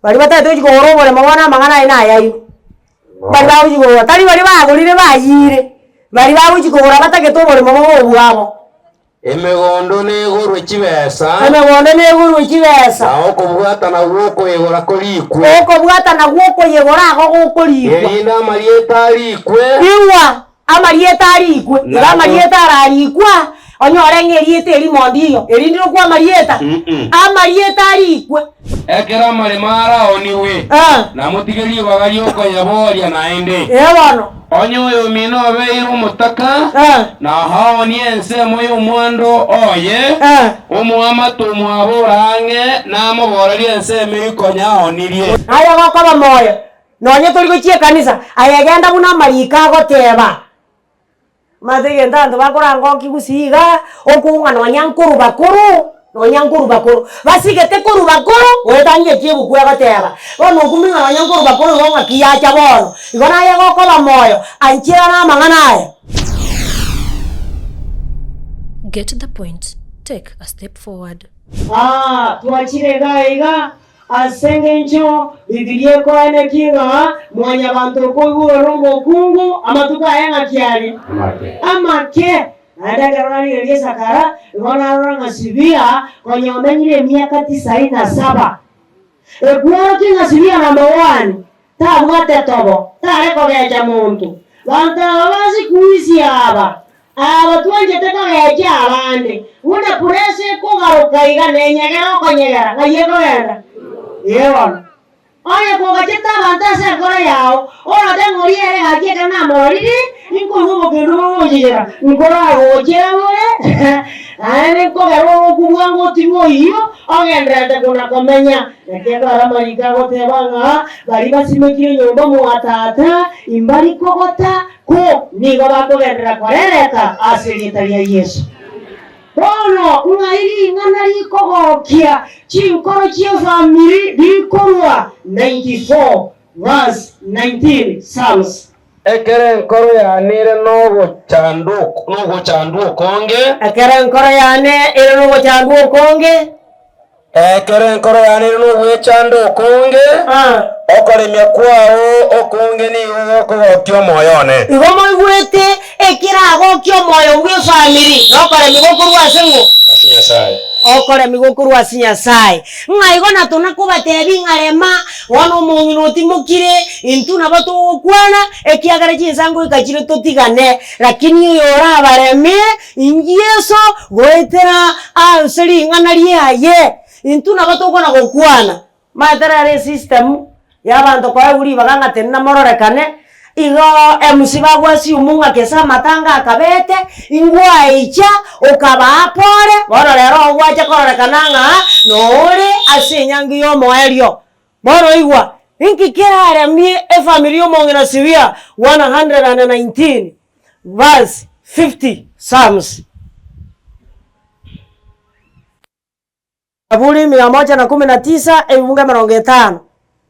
Baria batagete gochia kogora oboremo bono amang'ana aye nayaywo, baria bagochia kogora, tari baria bagorire bayiire, baria bagochia kogora batagete oboremo bobe obwabo. Emegondo negorwe chibesa. Emegondo negorwe chibesa. Na okobwatana gw'okoyegora korikwe. Okobwatana gw'okoyegora ago gokorikwa. Erinde amarieta arikwe. Igwa, amarieta arikwe. Iga amarieta ararikwa, onyore ng'a erieta erimo ndiyo, eri ndirokwa amarieta? Amarieta arikwe. Ekero amaremo araonigwe, namotige ribaga ri'okoyaboria naende. Ee bono. Onye oyomino obeire omotaka, na aoonie ensemo y'omwando oye, omoamate omwabo ore ang'e namoborerie ensemo eyio konya aonirie. Naye gokoba moyo, nonye tori gochia ekanisa, aye genda buna amariko agoteba. Omanyete egento abanto bakorangokia gusii igaa, okong'a nonya nkorwa bakoro, nonya nkorwa bakoro, basigete korwa bakoro goetania eki ebuku egoteba. Bono okumia ng'a nonya nkorwa bakoro igo ng'aki yacha bono. Igo naye gokoba moyo, anchera na amang'ana aya. Get the point, take a step forward. Aa, twachire iga iga Ase engencho Bibilia ekoenekia ng'a mwanyabanto okoigwera omokungu amatuko aye ng'aki are? Amake. Naende ekero narigereria esakara, igo narora ng'a Sibia konya omenyire emiaka tisaini na saba. Ekworokia ng'a Sibia number one, tabwate tobo, tare kogecha monto. Banto aba ba sikuisi aba, aba twanchete kogecha abande, buna pressure ekogaruka iga nenyegera okonyegera, ng'ai ekogenda? Ee bono. Onye kogachete abanto ase enkoro yao, oroche ng'a oria ere gaki ekero namororire, inkorua obokendu bogochechera, nkoragochera bore, naende nkogera ogokwa bwango otigwe oyio, ogendererete kona-komenya. Naki ekero amariko agoteba ng'a baria basimekire nyomba mwa Tata imbari kogota, ko nigo bakogenderera korereta ase erieta ria Yeso. Bono ng'ai ring'ana rikogokia chinkoro chi'efamiri rikorwa 94 verse 19 Psalms. Ekero enkoro yane ere nogochandwa okonge. Ekero enkoro yane ere nogochandwa okonge. Ekero enkoro yane ere nogwechanda okonge, okoremia kwao okonge nigo gokogokia omoyo one. Igo moigwete ekeragokia omoyo bw'efamiri nokoremia gokorwa ase ng'o? Ase Nyasae. Okoremia gokorwa ase Nyasae. Ng'a igo natona kobatebia ng'a rema, bono omong'ina otimokire, intwe nabo togokwana, ekiagera chinsa ngoika chire totigane, lakini oyo orabaremie, Yeso goetera ase ring'ana riaye, intwe nabo tokona gokwana. Omanyete rero esystem ya abanto koegwa ribaga ng'a tenena mororekane, igo MC bagoassume ng'a gese amatanga akabete, ingwaicha okabaa pore, bono rero ogwacha kororekana ng'a nore ase enyangi ya omoerio. Bono igwa, inki keraremie efamiri ya omong'ina Siria 119 verse 50 Psalms. Zaburi mia moja na kumi na tisa ebibungo emerongo etano.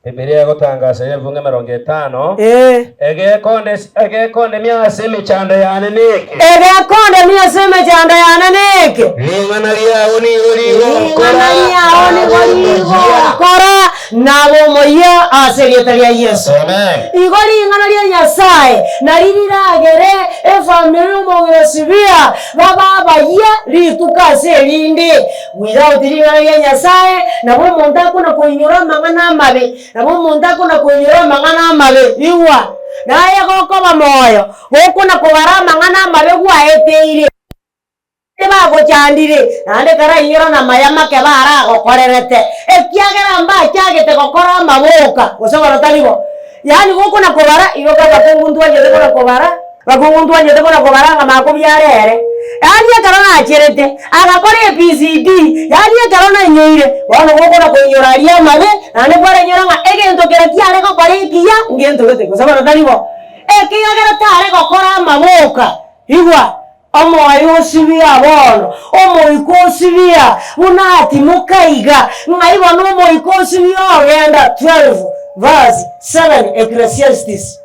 Bibilia egotangasa ebibungo emerongo etano, Ee. Egekonde egekondemia ase emechando yane neke. Egekondemia ase emechando yane neke. Ring'ana riao nigo rigonkora Ring'ana riao nigo rigonkora Nabe omoyia ase erieta ria Yeso. Amen. Igo ring'ana ria Nyasae nari riragere efamiri y'omong'ina Sibia babe abayia rituko ase erinde. Without ring'ana ria Nyasae nabo omonto akona koinyora amang'ana amabe, nabo omonto akona koinyora amang'ana amabe. Igwa, naye gokoba moyo, gokona kobara amang'ana amabe gwaeteire. Tibagochandire, naende karainyore namaya make baragokorerete, ekiagera mbachagete gokora amaboka, gose bono tari bo. Yaani gokona kobara, iroka abakungu ntwanchete kona kobara, abakungu ntwanchete kona kobara ng'a makobiara ere. Yaani ekero nacherete, agakora ABCD, yaani ekero nainyoire, bono gokona koinyora aria amabe, naende kwarainyora ng'a egento kere kiare gokora ekiya, ngento gete, gose bono tari bo. Ekiagera tare gokora amaboka, igwa. Omoyo osibia bono, omoika osibia, buna atimoka iga, ng'ai bono omoika osibia ogenda 12 verse 7 Ecclesiastes.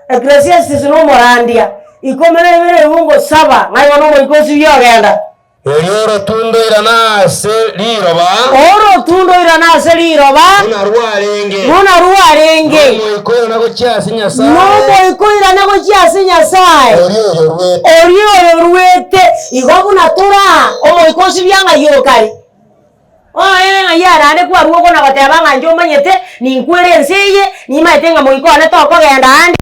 Ecclesiastes na omorandia, ikomi na ibere ebungo saba, ng'ai bono omoika osibia ogenda. Erio orotundo oirane ase riroba. Orotundo oirane ase riroba. Buna rwarenge. Buna rwarenge. Nomoika oirane gochia ase Nyasae. Nomoika oirane gochia ase Nyasae. Oria oyoruete. Oria oyoruete. Igo buna tore aa, omoika osibia ng'ai okare. Oye ng'ai arande kwarua okona goteba ng'a inche omanyete, ninkwere ense eye, nimanyete ng'a moika one tokogenda ande.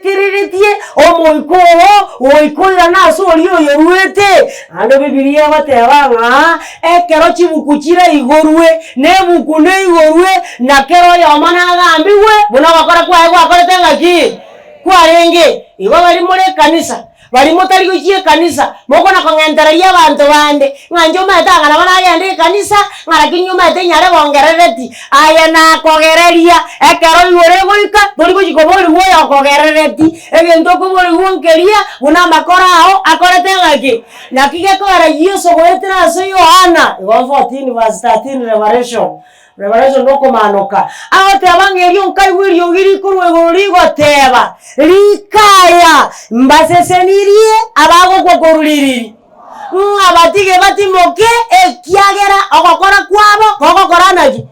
Tiriretie omoika oo goika oirane ase oria oyoruete. Naende Bibilia egoteba ng'a ekero chibuku chiraigorwe, na ebuku neigorwe, na kera oyomo nagambigwe buna ogokora kwaye gwakorete ng'aki? Kwarenge. Igo baria more ekanisa, Baria motari gochia ekanisa, mokona kong'entereria abanto bande, ng'a inche omanyete anga nabo nagende ekanisa, ng'a lakini omanyete inyare gongerereti. Aye nakogereria, ekero igoro egoika, tori gochia koborigwa oyokogerereti, egento okoborigwa nkeria, buna amakoro ao akorete ng'aki? Naki gekogera Yeso goetera ase Yohana, igo 14 verse 13 Revelation. Revelation nokomanoka, agoteba ng'a erio nkaigwa eriogi rikorwa igoro rigoteba, Rikaya, mbasesenirie abagokwa korwa ririri, ng'a batige batimoke, ekiagera ogokora kwabo kogokora naki?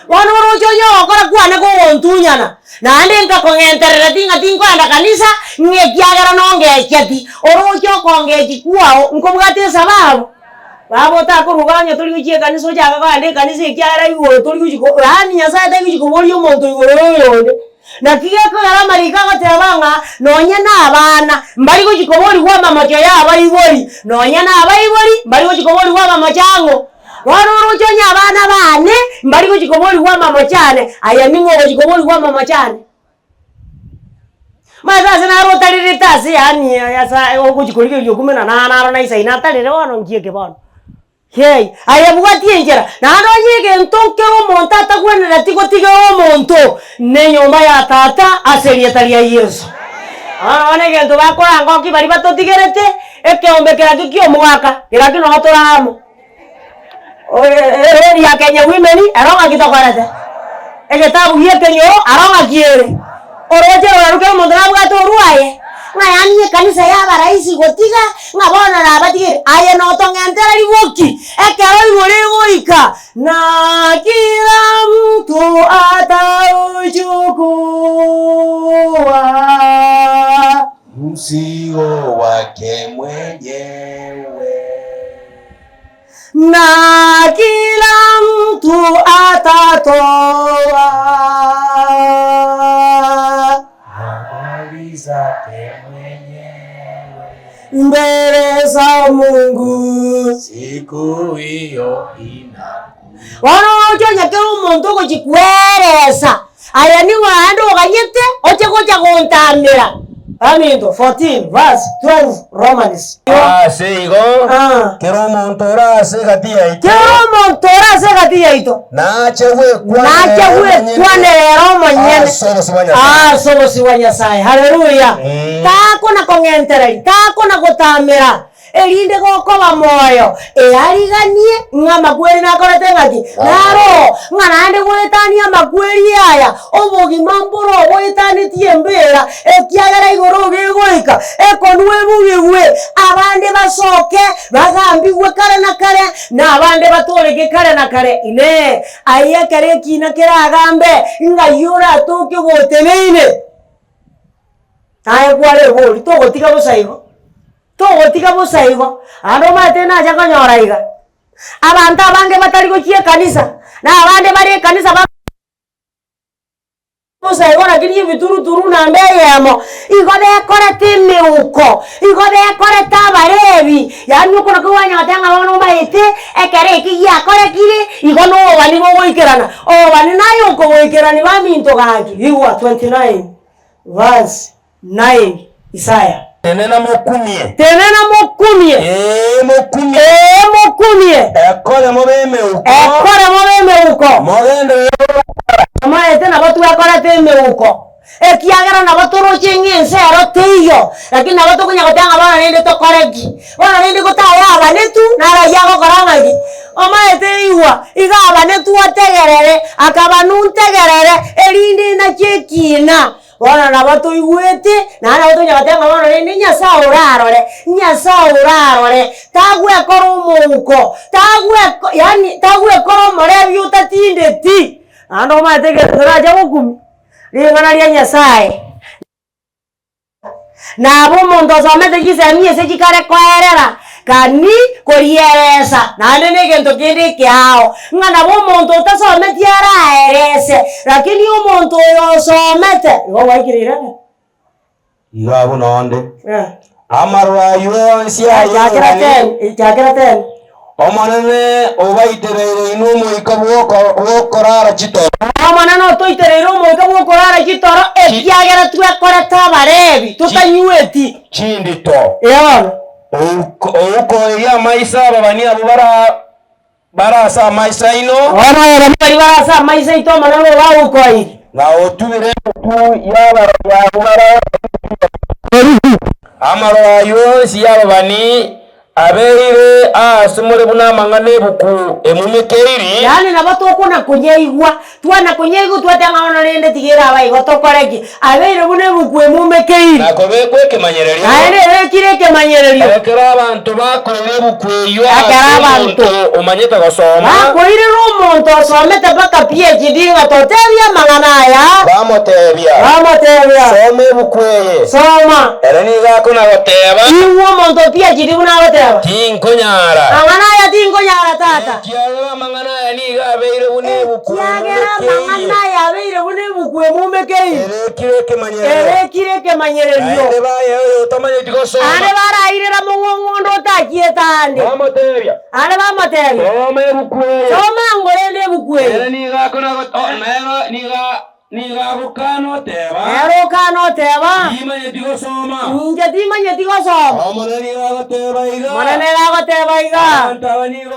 Bono oroche onye ogokora kwane kogontunyana, naende nkakong'enterera ting'a tinkoenda kanisa, ng'a ekiagera nongecheti, oroche okongechi kwao nkobwate esababu. Baba otakoruga onye tori gochia ekanisa ochake kogenda ekanisa ekiagera igoro tori gochia ko yaani Nyasaye tari gochia koboria omonto igoro ya oyonde. Naki gekogera amariko agoteba ng'a nonye na abana mbari gochia koborigwa amamocho ya abaibori, nonye na abaibori mbari gochia koborigwa amamocho ang'o? Bono oroche onye abana bane mbari gochia koborigwa amamocho ane, aye ning'o ogochia koborigwa amamocho ane? Omanyete ase naro otarerete ase yaani asa ogochia korigereria okumena na naro na isaino atarere bono nki eke bono? Hei, aye bwatia enchera, naende onye egento nkere omonto atagwenereti gotigera omonto, na enyomba ya tata ase erieta ria Yeso. Bono bono egento bakoranga oki baria batotigerete, ekeombe kerakio kia omwaka, kerakio noo tore amo. Erori ya Kenya Women ero ng'aki tokorete? Egetabu gia ekerioro aro ng'aki ere? Oroche rorarwe kera omonto nabwate orwaye, ng'a yaani ekanisa y'abaraisi gotiga, ng'a bono nabatigere, aye notong'entera riboki, ekero igoro egoika, na kila mtu atauchukua. Mzigo wake mwenyewe. Na kila mtu atatoa. Habari zake mwenyewe. Mbele za Mungu. Siku hiyo inakuja. Bono oche onye kera omonto ogochikweresa, aye nigo naende oganyete oche gocha gontamera. Baminto 14 verse 12 Romans. Ase igo, Ah. kera omonto ore ase egati yaito Kera omonto ore ase egati yaito nache gwekwanera nache gwekwanera ere omonyene ase obosio bwa Nyasae. ase obosio bwa Nyasae. Haleluya! Takona kong'entereria, takona gotamera, Erinde gokoba moyo, eariganie ng'a amakweri nakorete ng'aki? Naro, ng'a naende goetania amakweri aya, obogima mboro oboetanetie embera, ekiagera igoro gegoika, ekonwa ebugigwe, abande basoke, bagambigwe kare na kare, na abande batooreke kare na kare. Inee! Aye ekero ekiina keragambe, ng'ai oratoke goteneine? Naye kwarebori, togotiga bosa igo. Togotiga bosa igo, naende omanyete nacha konyora iga, abanto abange batari gochia ekanisa, na abande bare ekanisa ba bosa igo lakini ebituruturu namba eyemo, igo bekorete emeuko, igo bekorete abarebi, yaani okona kogwanya goteba ng'a bono omanyete, ekero eki giakorekire, igo na obobani bogoikerana, obobani naye okoboikerani baminto gaki, igwa 29 verse 9 Isaya. Tenena mokumie. Tenena mokumie. Ee, mokumie. Ee, mokumie. Ekore mobe emeuko. Ekore mobe emeuko. Mogenderere gokora. Omanyete nabo twekorete emeuko, ekiagera nabo toroche ng'a ense ero teiyo, lakini nabo tokonya goteba ng'a bono rende tokore ki? Bono rende gotayabanetwe, naro ayio agokora ng'aki? Omanyete igwa, iga abanetwe otegerere, akabanwa ntegerere, erinde inache ekina. Bono nabo toigwete, naende nabo tonya goteba ng'a bono rende Nyasae orarore, Nyasae orarore, tagwekora omouko, tagweko yaani tagwekora omorebi otatindeti, naende omanyete egento torache gokumia, ring'ana ria Nyasaye. Nabo omonto osomete chisemi ase chikare koerera kani korieresa naende na egento kende ekeao, ng'a nabo omonto otasometi araerese, lakini omonto oyo osomete, igo gwaikire irebe. Iga abwo nonde. Amaroro ayio onsi Chakera ay'obobani. ten, chakera ten. Omonene obaitereire inwe omoika bw'okorara chitoro. Omonene otoitereire omoika bw'okorara chitoro, ekiagera twekorete abarebi, totanyueti. Chindito. Ee bono. Oukoeria amaiso ababani abwo bare ase amaiso aino. Bono ababani baria bare ase amaiso aito Omonene obaukoirie. Na otubire emetu y'abarori abwo bare Amaroro ayio onsi y'ababani abeire aase more buna amang'ana 'ebuku emumekeiri. Yaani nabo tokona konyaigwa, twana konyaigwa twateba ng'a bono rende tiga erabe igo tokore ki? Abeire buna ebuku emumekeiri. Na kobekwa ekemanyererio. Naende ebekire ekemanyererio. Ekero abanto bakoira ebuku eyio Ekero ase abanto. omonto omanyete gosoma. Bakoirera omonto osomete mpaka PhD ng'a totebie amang'ana aya. Bamotebia. Bamotebia. Soma ebuku eye. Soma. Ere nigo akona-goteba. Igwa omonto o PhD buna agoteba. Tinkonyara. Amang'ana aya tinkonyara tata. Ekiagera amang'ana aya nigo abeire buna ebuku Ekiagera amang'ana aya abeire buna ebuku emumekeiri. Erekire ekemanyererio. Erekire ekemanyererio. Naende baye oyotamanyeti gosoma. Aande barairera mong'ong'ondo otachiete aande. Bamotebia. Aande bamotebia. Soma ebuku eye. Soma ango rende ebuku eye. Ere nigo akona nero nigo Nigo agokana oteba. Ere okana oteba. Timanyeti gosoma. Inche timanyeti gosoma. Omonene nigo agoteba iga. Omonene nigo agoteba iga. Abanto aba nigo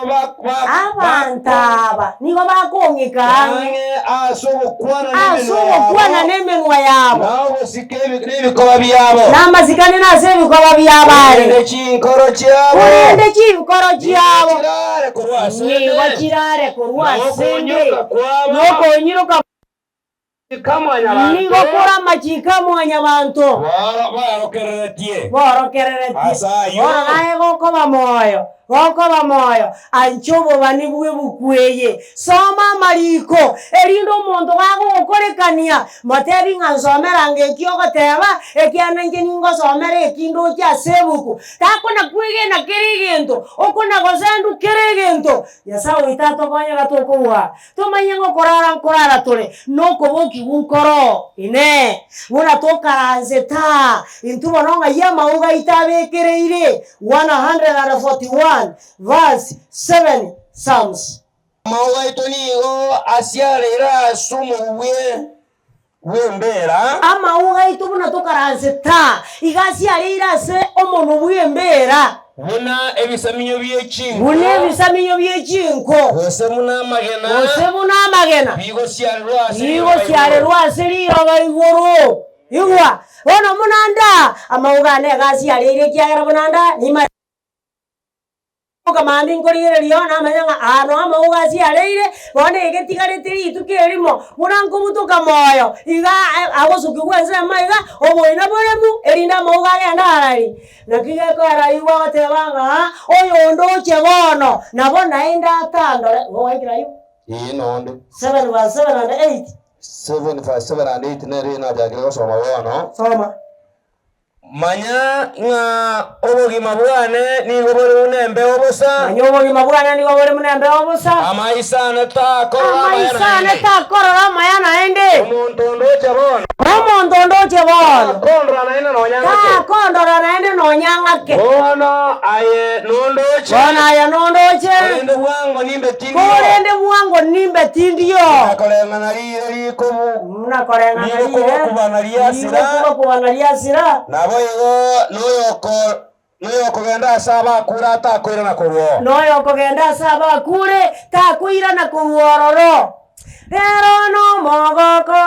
Abanto aba nigo bakong'ika ang'e. Ang'e ase ogokwana nemenwa Ase ogokwana yabo. nemenwa yabo. Na ogosika nebikoba biabo. Na amasikani nase ebikoba biabo are. Korende chinkoro chiabo. Korende chinkoro chiabo. Nigo chirare korwa ase 'nde. Nigo chirare korwa Na ase 'nde. okonyoka kwabo. Na okonyiroka Nigo kore amachiko a mwanyabanto. Borokereretie. Bono naye gokoba moyo, gokoba moyo, ancha obobani bw'ebuku eye. Soma amariko, erinde omonto gagogokorekania, motebi ng'a nsomera ango eki ogoteba, ekiagera inche ningosomera eki ndoche ase ebuku. Takona kwegena kera egento, okona gosendwa kera egento. Nyasae oito atokonye gatokogwa. Tomanye ng'a okorara nkorara tore, na okobokigwa nkoroo. Inee! Buna tokaransete aa, intwe bono ng'ai amauga aito abekereire? 141 verse 7 Psalms. Amauga aito nigo asiareire ase omobui bw'embeera. Amauga aito buna tokaransete aa, iga asiareire ase omonwa bw'embeera. Buna ebisaminyo bie chinko. Buna ebisaminyo bie chinko. Gose buna amagena. Gose buna amagena. Bigosiarerwa ase riroba igoro. Bigosiarerwa ase riroba igoro. Igwa, bono buna ndaa, amauga ane iga asiareire ekiagera buna ndaa, nimanye. Okamambia nkorigereria oo namanya ng'a aa noo amauga asiareire, bono egetigarete rituko erimo, buna nkobutoka moyo, iga agosukigwa ensemo iga, oboina boremu, erinde amauga agende arari. Naki gekoera aywo agoteba ng'a oyonde oche bono, nabo naende atandore, igo gwaikire aywo. Ee nonde. 7 verse 7 and 8. 7 verse 7 and 8 nere nachakire gosoma bono. Soma. Manya ng'a obogima bwane nigo bore buna embeo bosa. Manya obogima bwane nigo bore buna embeo bosa. Amaiso ane takorora amaya Amaiso ane naende. takorora amaya naende. Omonto onde oche bono. Omonto onde oche bono. Takondora naende nonya ng'ake. Takondora naende nonya ng'ake. Bono aye nondoche. Bono aye nondoche. Korende bwango nimbe tindio. Korende bwango nimbe tindio. Buna koreng'ana riire rikobu. Buna koreng'ana riire Rigokobakubana riasira. Rigokobakubana riasira. Naboigo noyokogenda ase abakure atakoirana korwa oo. Noyokogenda ase abakure takoirana korwa ororo. Rero nomogoko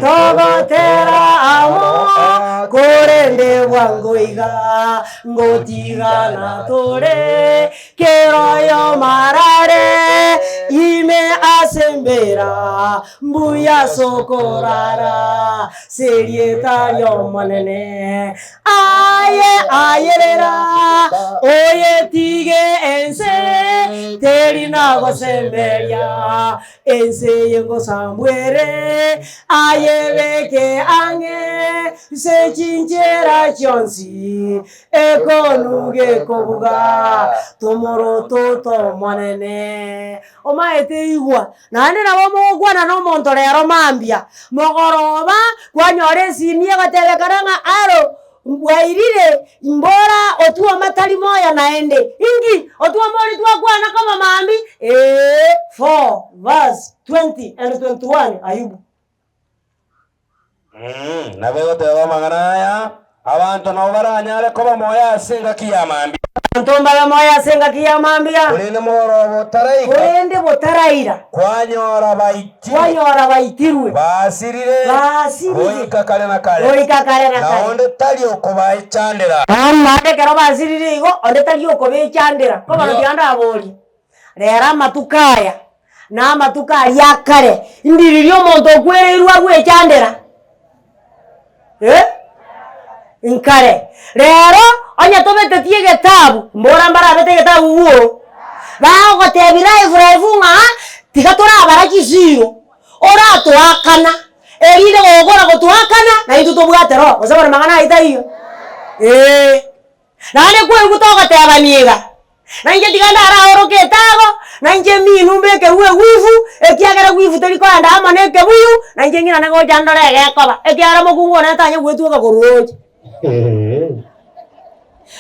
togotera amo, korende bwango iga ngotigana tore, kera oyomo arare ime ase. embera, mbuya ase okorara ase erieta ri'Omonene. Aye ayerera, oyetige ense, teri nagosemeria, ense eye ngosambwa ere, ayebeke ang'e ase chinchera chionsi, Ekonu gekobuga, tomorototo Omonene. Omaete igwa, naende nabo mogokwana na omonto rero mambia, mogoroba, kwanyora esimi egotebekana ng'a aro, bwairire, mbora otwoma tari moyo naende. Inki? Otwoma oria twakwana koma mambia? Eeh, 4 verse 20 and 21, Ayubu. Nabo egoteba amang'ana aya, Abanto nabo baranyare koba moyo ase engaki ya mambia. Abanto mbabe moyo ase engaki ya mambia. Korende mogoroba otaraika. Korende botaraira. Kwanyora baitirwe. Kwanyora baitirwe. Basirire. Basirire. Goika kare na kare. Goika kare na kare. Na onde tari okobaechandera. Naende ekero basirire igo, onde tari okobechandera. Kobono tiga ndaborie. Rero amatuko aya, na amatuko aria a kare, ndiriria omonto okwereirwe agwechandera? Eh? Nkare. Rero, onye tobetetie egetabu, mbora mbarabete egetabu bwoo, bagogotebia live live ng'a tiga torabara chisiro, oratoakana, erinde gokora gotoakana, naintwe tobwate roho, gose bono mang'ana ayio taiyo? Eeh. Naende kwaigwa togotebania iga, na inche tiga ndaraoroke etago, na inche eminwe mbekerwe egwifu, ekiagera egwifu teri koenda amo na ekebuyu, na inche ng'irane gocha ndore egekoba, ekiagera mokungu one tanya gwetwoka korwa roche.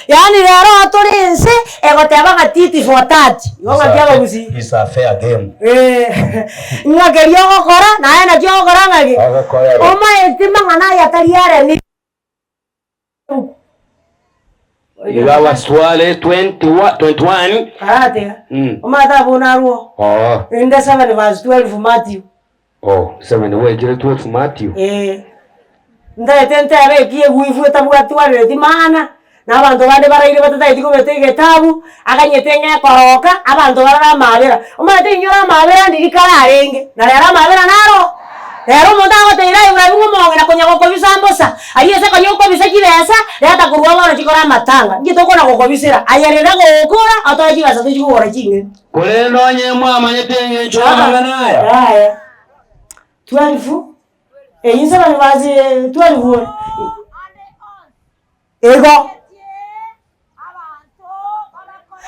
Yaani rero iga tore ense egoteba ng'a tit for tat, igo ng'aki abagusii? It's a fair game. Ng'a keria ogokora, naye naki ogokora ng'aki? Ogokorerwa. Omaeti mang'ana aya tari aremi. Iga abaswale 21 21 Karatiga. Mm. Omanyete abwo narwo. Oh. Inde 7 verse 12 Matthew. Oh, 7 gwechire 12 Matthew. Eh. Ntaete ntebe eki egwifu etabwatwarereti maana, na abanto bande baraire batataeti kobeta egetabu, aganyete ng'a ekoroka, abanto barore amabera. Omanyete inyore amabera ndiri kare arenge, na rero amabera naro. Rero omonto agoteira aye buna buna omong'ina konya gokobisa mbosa, aria ase konya okobisa chibesa, reta korwa bono chikore amatanga. Inki tokona gokobisera? Aye rera gokora, otoe chibesa tochie kogora ching'eni. Korende onye mwamanyete engencho y'amang'ana aya. Yaya. 12, eyio inse bari basi 12 ore. Igo.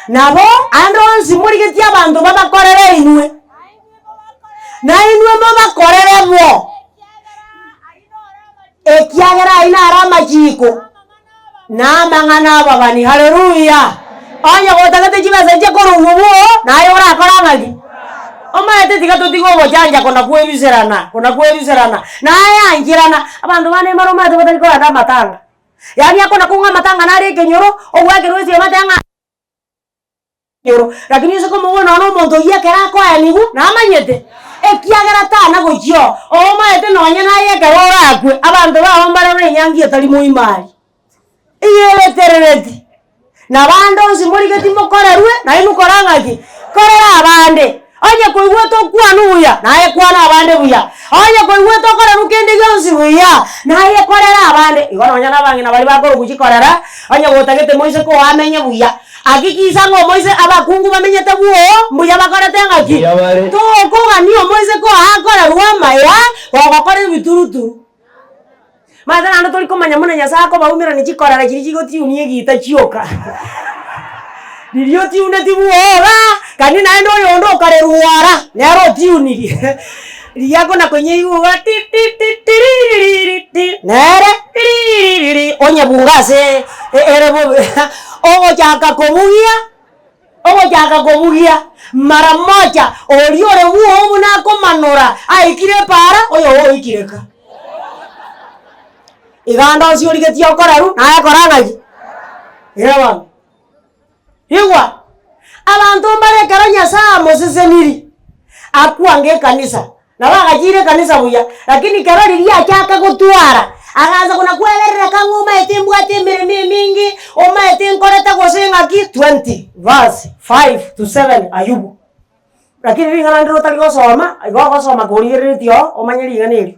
Nabo ande onsi morigetie abanto babakorere inwe, na inwe mobakorere bo, ekiagera ayio naro amachiko na amang'ana 'ababani. Haleluya! Onye gotagete chibesa chia korwa bwoo, naye orakore ang'aki? Omanyete tiga totige ogochanja kona kwebiserana, kona kwebiserana, naye ancherana, abanto bande mbare omanyete batari korenda amatanga. Yaani akona kong'a amatanga nare ekenyoro, ogwakerwa esiamate ng'a ekenyoro, lakini ase komogwa nonya na omonto oyio ekero akoenigwa, namanyete, ekiagera tana gochia oo, omanyete nonye naye ekero orakwe, abanto bao mbarore enyangi etari moimari, eyebeterereti, na bande onsi morigeti mokorerwe, nainwe kora ng'aki? Korera abande. Onye koigwete okwane buya, naye kwana abande buya. Onye koigwete okorerwa kende gionsi buya, naye korera abande. Igo nonya na abang'ina baria bakorokwa chikorera, onye gotagete moise koamenye buya, hakikisha ng'a omoise abakungu bamenyete bwoo, mbuya bakorete ng'aki? Mbuya bare. Tokogania omoise koa akorerwe amaya, gogokora ebituruturu. Omanyete naende tori komanya buna Nyasaye akobaumerania chikorera chiria chigotiunia egiita chioka. Riria otiuneti bwoga, kani naende oyonde okarerwara, nere otiunirie. Riria akona konyeigwa iga ti ti ti tiririri ti, nere tiririri onyebunga ase ere bobe ogochaka kobugia. Ogochaka kobugia mara mocha, oria ore bwoo buna akomanora aikire epaara, oyo oikire ka. Iga ande onsi origetie okorerwa, naye kora ng'aki? Ira bono. Igwa, abanto mbare ekero Nyasaye amoseseniri, akwange ekanisa, Nabo agachiira ekanisa buya, lakini kero riria achaka gotwara, agansa kona kweberereka ng'a omaete mbwate emeremo eminge, omaete nkorete gose ng'aki 20 verse 5 to 7 Ayubu. Lakini ring'ana ndire otari gosoma, igo ogosoma korigereretie oo, omanye ring'ana erio.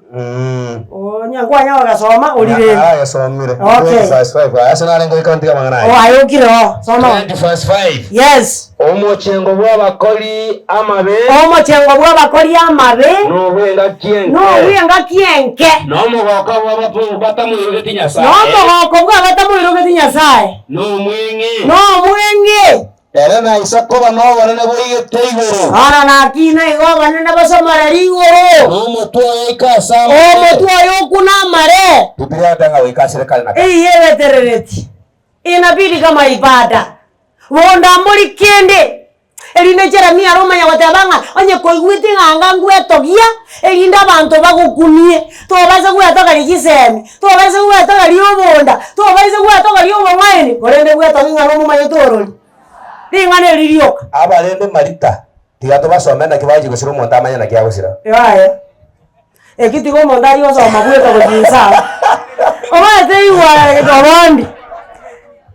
Onye nkwanya gogasoma orirende. Nagesomire. Okay. 20 verse 5. Aya ase narenge goika ntige amang'ana Oh, aya. aye okire oo, soma oo. 20 verse 5. Yes. Omochengo bw'abakori amabe. Omochengo bw'abakori amabe. Nobw'engaki enke. Nobw'engaki enke. Na omogoko bw'abatamoirogeti Nyasae. Na omogoko bw'abatamoirogeti Nyasae. Nomweng'e. Nomweng'e. Ere naisa koba nobonene boigete igoro. Bono nakina igo obonene bosomorere igoro. Na omotwe oye oike ase amare. Omotwe oye okune amare. Bibilia yateba ng'a goika asire kare na kare. Eyio ebeterereti inabidi kama ibada. Bonda mbori kende. Erinde Jeremia are omanya goteba ng'a onye koigwete ng'a anga ngwetogia, erinde abanto bagokumie, tobaisa gwetogeria chisemi, tobaisa gwetogeria obonda, tobaisa gwetogeria obong'aini, korende bwetogie ng'a nomomanyete orori. Ring'ana eri rioka. Abarende Marita, tiga tobasome naki bagochia gosira omonto amanye naki agosira. Yaya, eki tiga omonto aria gosoma bweka gochia inse aba. Omanyete igwa obondi,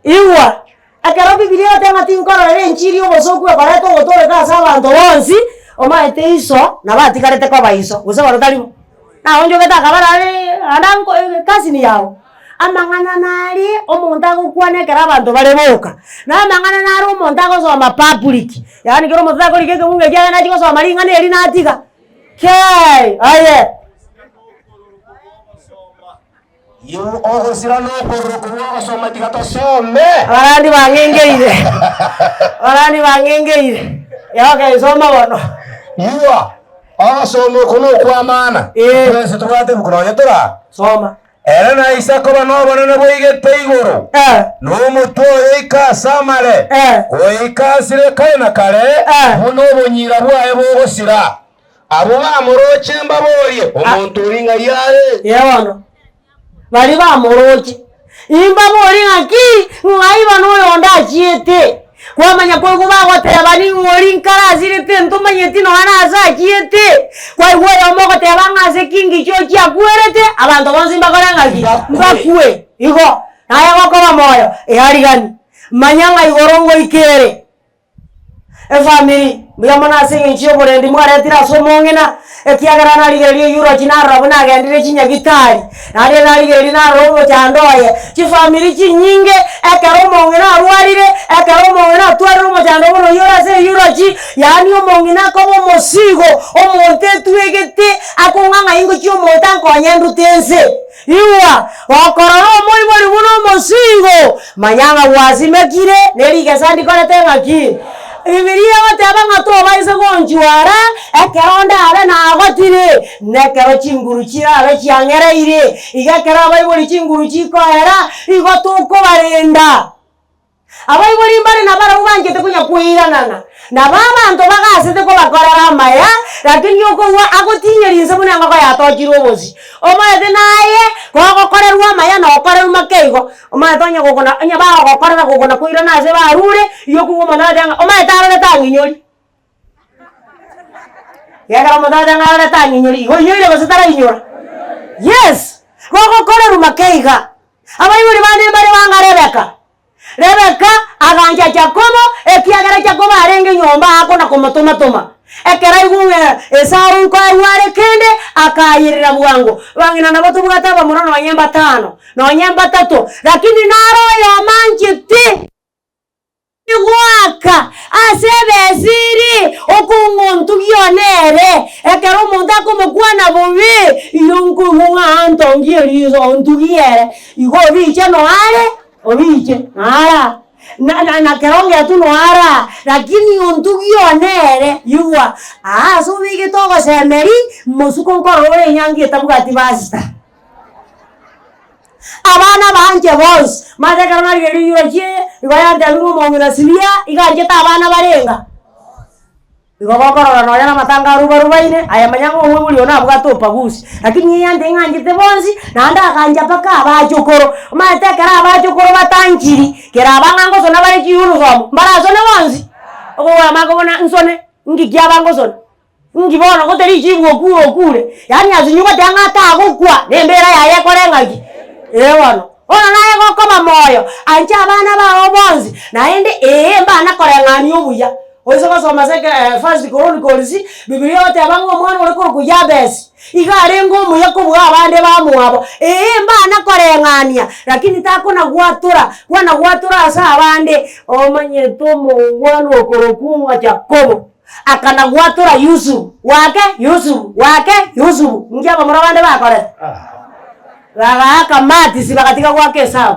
igwa. Ekero Bibilia egoteba ng'a tinkororera enchiri y'obosooku ekoreta ogotooreka ase abanto bonsi, omanyete iso nabo atigarete koba iso, gose bono tari bo? Naonchogete akabara are ande anko cousin yago, amang'ana naria omonto agokwana ekero abanto bare boka, na amang'ana naro omonto agosoma public, yaani kera omonto takorika ekebungo ekiagera nachia gosoma ring'ana eri natiga, kei aye. Ogosira nokororo korwa ogosoma tiga tosome. Abarandi bang'engeire, abarandi bang'engeire, okay soma bono. Igwa, ogosoma oko nokw'amana, Eh. twensi tobwate ebuku nonye tora. Soma. Ere na ise koba nobonene boigete igoro, Eh. na omotwe oye oike ase amare, Eh. goika asire kare na kare, Eh. buna obonyira bwaye bogosira. Abwo bamoroche mbaborie, Omonto oria ng'ai are? Ee bono, baria bamoroche, imbaborie ng'aki, ng'ai bono oyonde achiete? Kwamanya koigwa bagoteba ning'o oria nkare asirete ntomanyeti nonya nase achiete. Kwaigwa oyomo ogoteba ng'a ase ki ngicha ochia akwerete, abanto bonsi mbakore ng'aki? Mbakwe. Igo, naye gokoba moyo, earigani, manya ng'a igoro ngoika ere. Efamiri, mbuya mono ase eng'encho y'oborendi mwaretire ase omong'ina, ekiagera narigereria oyio oroche narora buna agendire chinyagitari, naende narigereria narora omochando oye. Chifamiri chinyinge, ekero omong'ina arwarire, ekero omong'ina atwarire omochando buna oyio ore ase eyio orochi, yaani omong'ina akoba omosigo, omonto etwegete, akong'a ng'a ingochia omonto ankonye ndute ense. Igwa, gokorora omoibori buna omosigo, manya ng'a gwasimekire, ne rigesa ndikorete ng'aki? Bibilia egoteba ng'a tobaisa gonchwara ekero ndabe nagotire, na ekero chinguru chirabe chiang'ereire. Iga ekero abaibori chinguru chikoera, igo tokobarenda. Abaibori mbare nabarabwo banchete konya koiranana, nabo abanto bagasete kobakorera amaya, lakini okogwa agotinyeria inse buna engoko yatochire obosie. Omanyete naye, kogokorerwa amaya na okorerwa make igo, omanyete onye gokona onye bagogokorera gokona koirana ase barure, igo okogwa omonto agotebi ng'a omanyete arorete ang'inyori. Ekiagera omonto agotebi ng'a arorete ang'inyori, igo oinyoire gose tarainyora? Yes, gogokorerwa make iga. Abaibori bande mbare banga Rebeka. Rebeka agancha Jakobo, ekiagera Jakobo arenge nyomba akona komotoma-toma. Ekero aigwa ng'a Esau nkoegwa are kende, akayerera bwango. Bang'ina nabo tobwate abamura nonye mbatano, nonye mbatato, lakini naro oyomo anchete. Goaka ase ebesiri, okong'ontugia one ere, ekero omonto akomokwana bobe, igo nkoigwa ng'a antongie eriso ontugie ere, igo obiche noare, obiche nara, na na na kero ngetu noara, lakini ontugie one ere, igwa, aa ase obegete ogosemeria, mosuko nkorora ore enyangi etabwati pastor. Abana banche bonsi, manya ekero narigereria riuro chiaye, igo yantebirie ng'a omong'ina Siria iga anchete abana barenga. Igo gokorora nonya na amatanga arubarubaine, aye manya ng'a omoibori one nabwate ubaguzi, lakini eye yantebia ng'a anchete bonsi, naende agancha mpaka abachokoro. Omanyete ekero abachokoro batanchiri, kera aba ng'a ngosona bare chiuniform, mbarasone bonsi? Okogora makobona nsone, nki kiaba ngosona? Inki bono gotari richibu okure okure, yaani asinywe goteba ng'a tagokwa, na embera yaye ekore ng'aki? Ee bono. Bono naye gokoba moyo, ancha abana bao bonsi, naende ee mbana koreng'ania obuya. Oise gosoma ase eke First Chronicles, Bibilia egoteba ng'a omwana ore korokwa Yabesi, iga arenge omuya kobua abande bamwabo. Ee, mbana koreng'ania, lakini takona gwatora, kwana gwatora ase abande. Omanyete omongwana okorokwa ng'a Jakobo, akana gwatora Yusufu, wake Yusufu, wake Yusufu, inki abamura bande bakorete? Bagaaka matisi bagatiga goaka Esau.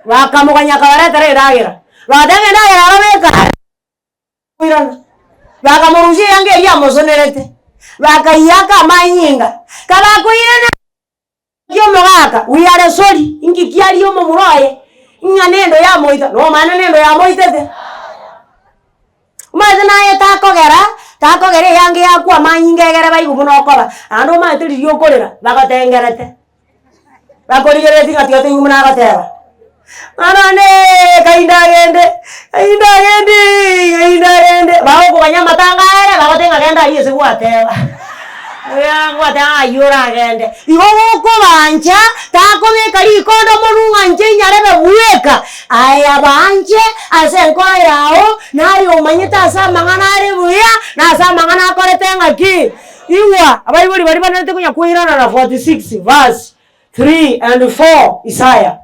Bakamoganya akabaretera endagera, bagateba ng'a endagera aro beka koirana. Bakamorusia eyanga eria amosonerete, bakaiaka amanyinga. Kabakoirana omogaka, we are sorry, inki kiaria omomura oye, ng'a nendo yamoita, nomana nendo yamoitete. Omanyete naye takogera, takogera eyanga eyakwa amanyinga egere baigwe buna okoba, naende omanyete riria okorera, bagotengerete. Bakorigereretie ng'a tiga toigwe buna agoteba, Mwana one kai ndagende, kai ndagende, kai ndagende. Bagokoganya amatanga aere, bagoteba ng'a genda aria ase gwateba, gwateba ng'a aywo oragende. Igo gokobancha, takobeka rikondo monwe ng'a inche inyarebe bweka, aya banche ase enkoro yao, naye omanyete ase amang'ana are buya, na ase amang'ana akorete ng'aki. Igwa, abaibori baria banarete konya koirana na 46 verse 3 and 4 Isaya.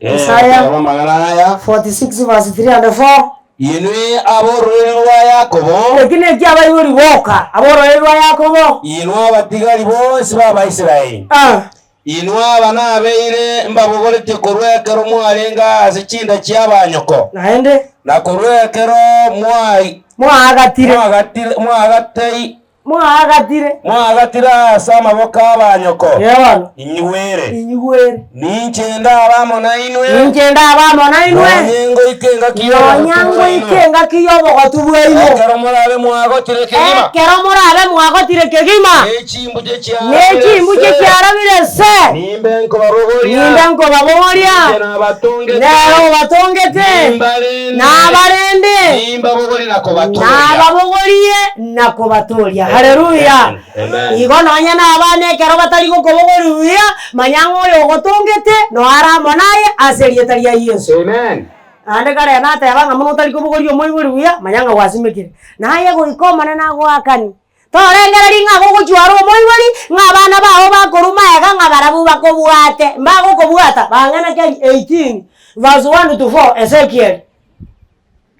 Isaya Amang'ana aya 46 verse 3 and 4. Inwe ab'ororeri rwa Yakobo, Eki neki abaibori boka ab'ororeri rwa Yakobo. inwe abatigari bonsi b'Abaisraeli. Ah. Inwe aba nabeire mbabogoretie korwa ekero mwarenge ase chinda chi'abanyoko, Naende na korwa ekero mwai- mwaagatire, mwagatire mwagatei mwaagatire, mwagatire ase amaboko'abanyoko, ee bono, inyigwere. inyigwere. Ninche ndabe amo nainwe, Ninche ndabe amo nainwe, nonye ngoika engaki nonya y'obogotu ngoika bwaino. engaki y'obogotu bwaino. Ekero morabe mwagotire kegima, Ekero morabe mwagotire kegima, ne chimbuche chiarabire ne chimbuche se, chiarabire se, nimbe nkobabogoria, nimbe nkobabogoria, inche nabatongete, nere obatongete, nimbarende, nabarende, nimbabogorie na kobatooria. nababogorie na kobatooria. Haleluya! Amen. Igo nonya nabana ekero batari gokobogori buya, manya ng'a oyo ogotongete noyo are amo naye ase erieta ria Yeso. Amen. Naende kare nateba ng'a mono otari kobogoria omoibori buya, manya ng'a gwasimekire. Naye goika Omonene agoakanie. Torengereria ng'a gogochwara omoibori, ng'a abana bao bakorwa magega ng'a barabwo bakobwate. Mbagokobwata, bang'ana keri 18 verse 1 to 4 Ezekiel.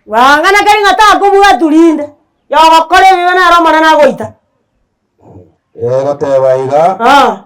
Bang'ana keri ng'a takobwatwa rinde. Yogokora ebibe nere Omonene agoita. Egoteba iga, Ah,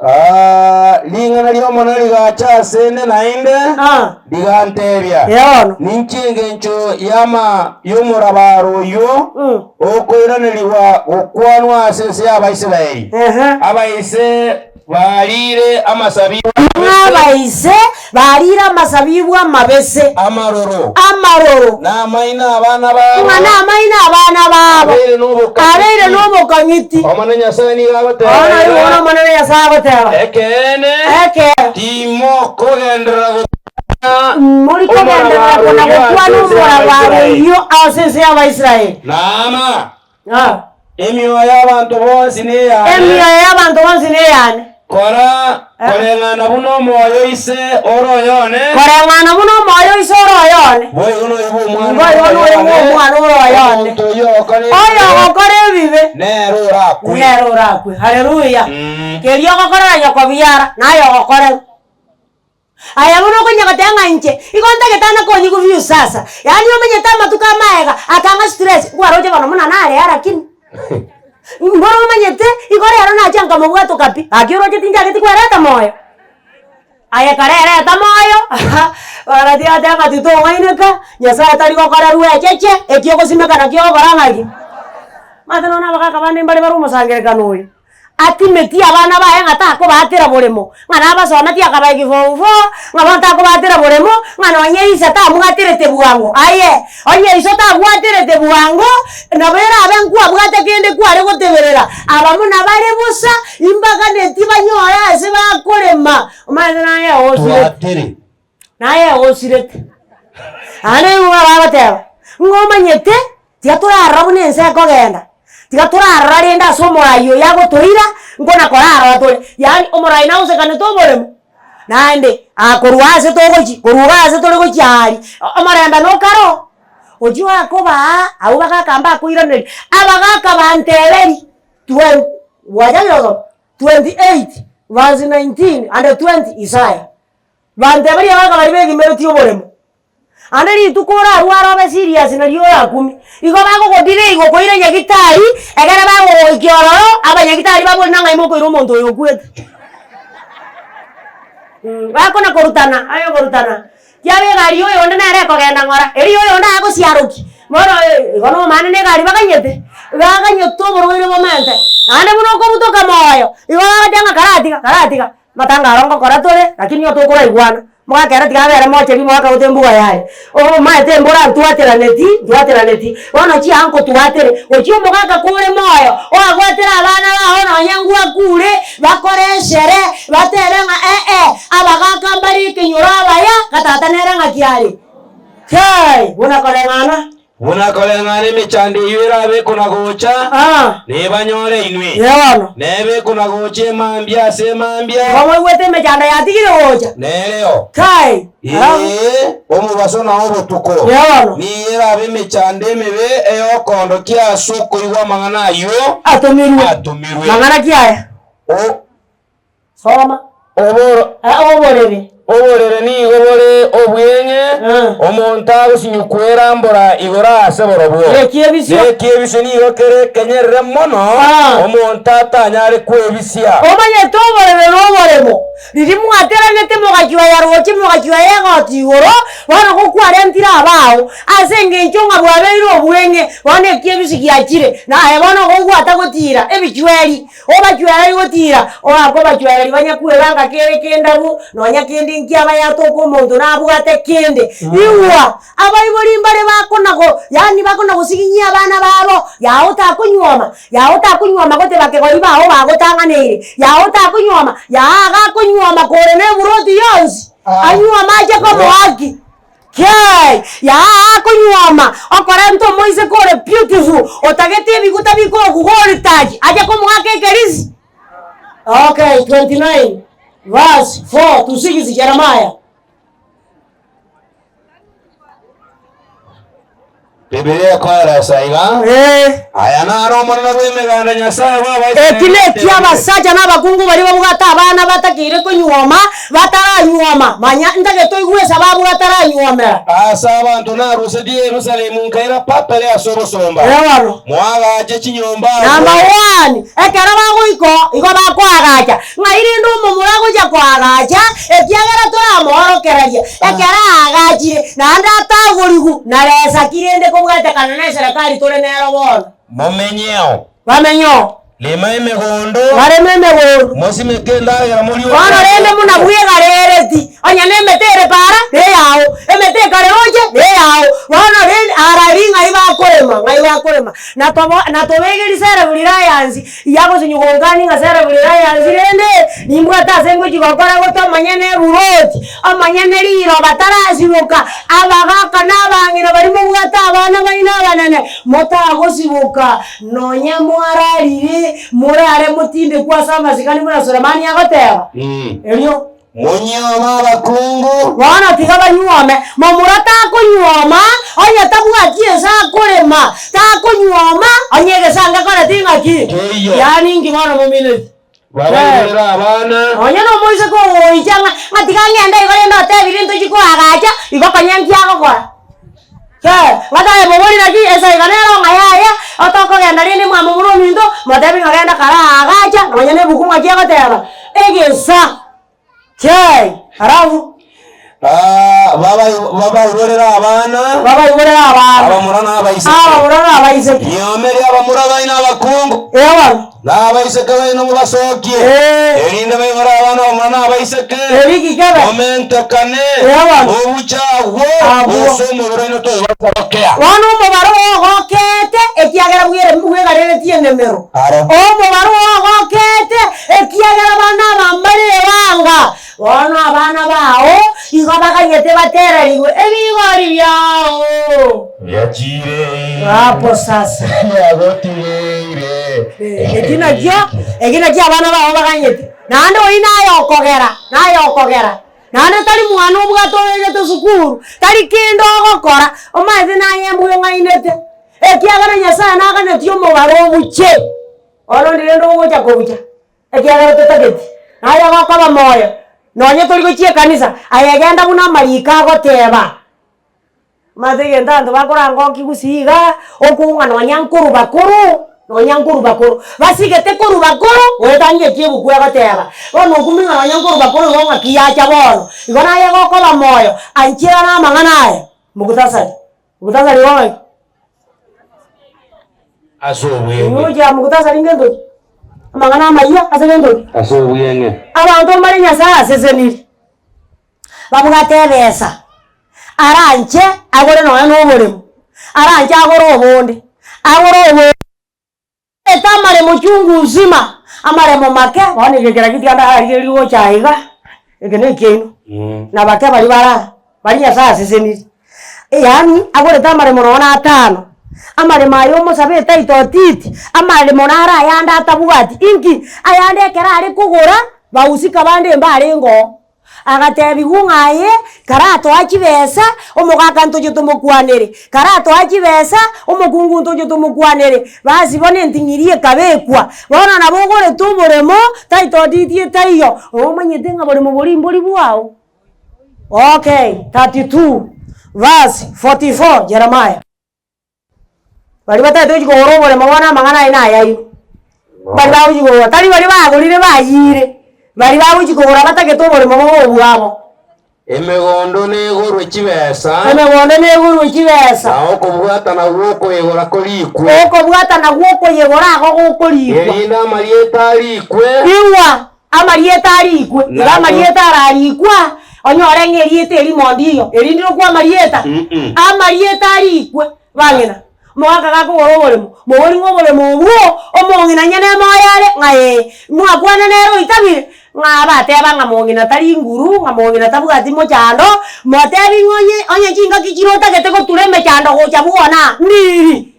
Ah, ring'ana ri'Omonene rigacha asende naende, ah, rigantebia, ee bono. Ninki engencho y'ama y'omorabaro oyio Mm. okoiranerigwa gokwanwa ase ense y'Abaisraeli? Ehe. Abaise Bariire amasabibu Ng'a abaise bariire amasabibu amabese. Amaroro. Amaroro. Na amaino abana babo. Ng'a namaino abana babo. Abeire nobokang'iti. Abeire nobokang'iti. Omonene Nyasae nigo agoteba Bono iga. bono Omonene Nyasae agoteba. Ekeene. Ekeene. Timokogenderera gokwana Mori kogenderera kona gokwana omorabaro oyio ase ense y'Abaisraeli. Naama. Ah. Emioyo y'abanto bonsi neyane. Emioyo y'abanto bonsi neyane. Kora koreng'ana buna omoyo ise ore oyone. Koreng'ana buna omoyo ise ore oyone. Boigo noyo bw'omwana Boigo noyo bw'omwana ore oyone. Omonto oyio ogokora ebibe. Oyo ogokora ebibe. Nere orakwe. Nere orakwe. Haleluya. Keria ogokorera nyoko biara, naye ogokorerwa. Aye buna okonya goteba ng'a inche igo ntagete ande konyigwa views sasa, yaani omenyete amatuko amaega akang'a stress, nkwaroche bono buna nare lakini mboro omanyete igo rero nacha nkamobwatoka pi, gaki oroche tinchageti kwereta moyo? Aye karereta moyo bono tiga goteba ng'a titong'aineka, Nyasaye tari gokorerwa echeche, eki ogosimeka nakio ogokora ng'aki? Omanyete nonya na abagaka bande mbare bare omosangerekano oyo. Atimetie abana baye ng'a takobaatera boremo, ng'a nabasometie akabaekia form four, ng'a bono takobaatera boremo, ng'a nonye ise tamwaterete bwango. Aye, onye iso tagwaterete bwango, nabo erabe nkwabwate kende kware goteberera. Aba buna bare bosa, imbaganeti banyore ase bakorema. Omanyete naye osirete. Twatere. Naye osirete. Naende nigo bagoteba, ng'a omanyete, tiga torarora buna ense ekogenda. Tiga torarora rende ase omorai oyo agotoira, nkona korarora tore, yaani omorai nagosekanete oboremo, naende korwa ase togochi, korwa iga ase tore gochia aria, omorembe nokare oo. Ochio akobaa abwo bagaka mbakoiraneria, abagaka banteberia, twen gwachakire gosoma? 28 verse 19 and 20 Isaya. Banteberia abagaka baria begimeretie oboremo. Ande rituko orarware obe serious nario orakumie. Igo bagogodelay gokoira nyagitari, ekero bagogoikia ororo, abanyagitari babori nang'ai mokoira omonto oyo okwete. Bakona korutana, aye okorutana, kiaba egari ya oyonde nere ekogenda ng'ora, eria ya oyonde agosiarokia, bono igo nomanyete na egari baganyete, baganyete oborwaire bomente, naende buna okobutoka moyo, igo bagoteba ng'a karatiga karatiga. Amatanga aro ngokora tore, lakini nigo tokoraigwana. Omogaka ere tiga abere mocheri omogaka gote embuga yaye. Omaete embura ntwateraneti, ntwateraneti, bono chiaa nkotwatere. Gochia omogaka kore moyo, oagwatere abana bao nonye ngwakure, bakore eshere, batebe ng'a eh eh, abagaka mbare ekenyoro abaya, nga tata nere ng'aki are? Kai! Buna koreng'ana. Buna koreng'ana emechando eyio erabe ekona-gocha, Ah. nebanyore inwe. Bono. Nebe ekona-gocha emambia ase emambia. Igo moigwete emechando yatigire gocha. Nereo. Kai. Ee, omobaso na obotuko. Bono. Nigo erabe emechando emebe eyokoondokia ase okoigwa amang'ana ayio Atomirwe. atomirwe. Mang'ana ki aya? O- Soma. Oboro. Oborere. Oborere nigo bore obweng'e, omonto agosinyukwera mbora igoro ase borobwo. Nekiebisio. Nekiebisio nigo kere ekenyerere mono, omonto atanyare kwebisia. Omanyete oborere na oboremo, riria mwateranete mogachwaya roche mogachwaya egoti igoro, bono gokwarentire abao, ase engencho ng'a bwabeire obweng'e, bono ekiebisio giachire, naye bono gogwata gotira ebichweri. Obachwereri gotira, oakobachwereri banyakwebanga kere kendabu, nonya kende nkiabayatoka omonto nabwate kende. Igwa, abaibori mbare bakona-go yaani bakona gosiginyia abana babo, yaye otakonyuoma, yaye otakonyuoma goteba kegori bao bagotang'aneire, yaye otakonyuoma, yaye agakonyuoma kore na eburoti yonsi, anyuome ache komoa ki? Kei! Yaa akonyuoma, okorenta omoiseke ore beautiful, otagete ebiguta bikoroku gold touch, ache komoaka ekerisi? Okay, 29 verse 4 to 6 Jeremiah. Bibilia ekoeresa iga, Eh. Aya naro Omonene bw'Emeganda, Nyasae bw'Abaisraeli, Eki nekia atebiire. abasacha na abakungu baria babwate abana batakeire konyuoma, bataranyuoma. Manya, ntagete oigwe esababu bataranyuomera. Ase abanto narusetie Yerusalemu nkaira Babeli ase obosomba. Bono. Moagache chinyomba agwo. Number one, ekero bagoika oo, igo bakoagacha. Ng'ai rende omomura agocha koagacha, ekiagera toramoorokererie, ekero aagachire, naende atagorigwe na resaki rende kobwatekana na eserekari tore nero bono. Momenyeo. Bamenyeo. Rema emegondo. Bareme emegondo. Mosimeke endagera morie Bono rende buna bwegarereti, onye nemete ere para, neyao, emete ekare roche, neyao. Bono rende arari ng'ai bakorema, ng'ai bakorema. Na tobo na tobegeri self reliance, Yagosinywa gonkani ng'a self reliance rende nimbwate ase ngochia gokora gote omonyene eburoti, omonyene riroba tarasiboka, abagaka na abang'ina baria mobwate abana baino abanene, motagosiboka nonya mwararire, morare motindekwe ase amasikani buna Sulemani agoteba. Erio. Monyuome abakungu. Bono tiga banyuome. Momura takonyuoma onye tabwati ense akorema, takonyuoma onye egesango akoreti ng'aki? Teiyo. Yaani inki bono momineti? Babaibore abana. Onye nomoiseke ogoicha ng'a ng'a tiga ng'ende igo rende otebire ntochie koagacha, igo konya nki agokora? Ee, ng'ataye mobori naki ense iga nero ng'a yaya, otokogenda rende mwamomura ominto, motebi ng'a genda kare aagacha, nonya na ebuku ng'aki egoteba, egesa. Chei, alafu. Ah, babaigorere abana. Babaigorere abana. Abamura na abaiseke. Abamura na abaiseke. Nyomerie abamura baino abakungu. Ewa. Na abaiseke baino mobasokie. Erinde baigore abana abamura na abaiseke. Eriki kebe. Momentekane. Ewa. Obuche agwo. Agwo. Ase omobere oino tobaisa gokea. Bono omobaro ogokete ekiagera bwere bwegareretie enemero. Aro. Omobaro ogokete Ekiagera abana aba mbare ebanga, bono abana bao igo baganyete batererigwe ebigori biao. Biachire. Hapo sasa. Biagotigeire. Eki nakio, eki nakio abana bao baganyete. Naende oyio naye okogera, naye okogera. Naende tari mwana obwate oegete esukuru, tari kende ogokora, omanyete naye embwa eng'ainete, ekiagera Nyasaye naganetie omobaro obuche, bono ndire rende ogocha kobucha, ekiagera totageti. Naye ogokoba moyo, nonye tori gochia ekanisa, aye genda buna amariko agoteba. Omanyete egento abanto bakorangokia gusii igaa, okong'a nonya nkorwa bakoro, nonya nkorwa bakoro, basigete korwa bakoro, goetania eki ebuku egoteba. Bono okumia ng'a nonya nkorwa bakoro igo ng'aki yacha bono, igo naye gokoba moyo, anchera na amang'ana aya, mukhtasari, mukhtasari igo ng'aki? Ase obweng'e. Ingochia mukhtasari ngento ki? Amang'ana amayia ase gento ki? Ase obweng'e. Abanto mbare Nyasaye aseseniri. Babwate ebesa, aranche agore nonya na oboremo, aranche agore obonde, agore obo ete amaremo chungu nzima, amaremo make, bono eke kera gitiga ndarigereria gocha iga, eke na ekiaino, na bake baria bare aa, baria Nyasaye aseseniri. Yaani agorete amaremo nonya na atano, amaremo aya omosabe etaito titi, amaremo naro ayande atabwati, inki? Ayande ekero are kogora, bahusika bande mbarenge oo. Agatebigwa ng'a aye, karatoa chibesa, omogaka ntoche tomokwanere, karatoa chibesa, omokungu ntoche tomokwanere, basi bono enting'iri ekabekwa. Bono nabo ogorete oboremo, title deed etaiyo, omanyete ng'a boremo boria mbori bwao. Okay, 32 verse 44 Jeremiah. Baria batagete gochia kogora oboremo bono amang'ana aye nayaino. Baria bagochia kogora, tari baria bagorire bayiire, baria bagochia kogora batagete oboremo bobe obwabo. Emegondo negorwe chibesa. Emegondo negorwe chibesa. Na okobwatana gw'okoyegora korikwe. Okobwatana gw'okoyegora ago gokorikwa. Erinde amarieta arikwe. Igwa, amarieta arikwe, iga amarieta ararikwa, onyore ng'a erieta erimo ndiyo, eri ndirokwa amarieta, amarieta arikwe, bang'ina, omogaka gakogora oboremo, mogori ng'a oboremo obwo, omong'ina onye nemoyo are, ng'a ee, mwakwana nere oitabire, ng'a abateba ng'a mong'ina tari nguru, ng'a mong'ina tabwati mochando, motebi ng'a onye onye chingaki chire otagete gotura emechando gocha bwona, ndiri.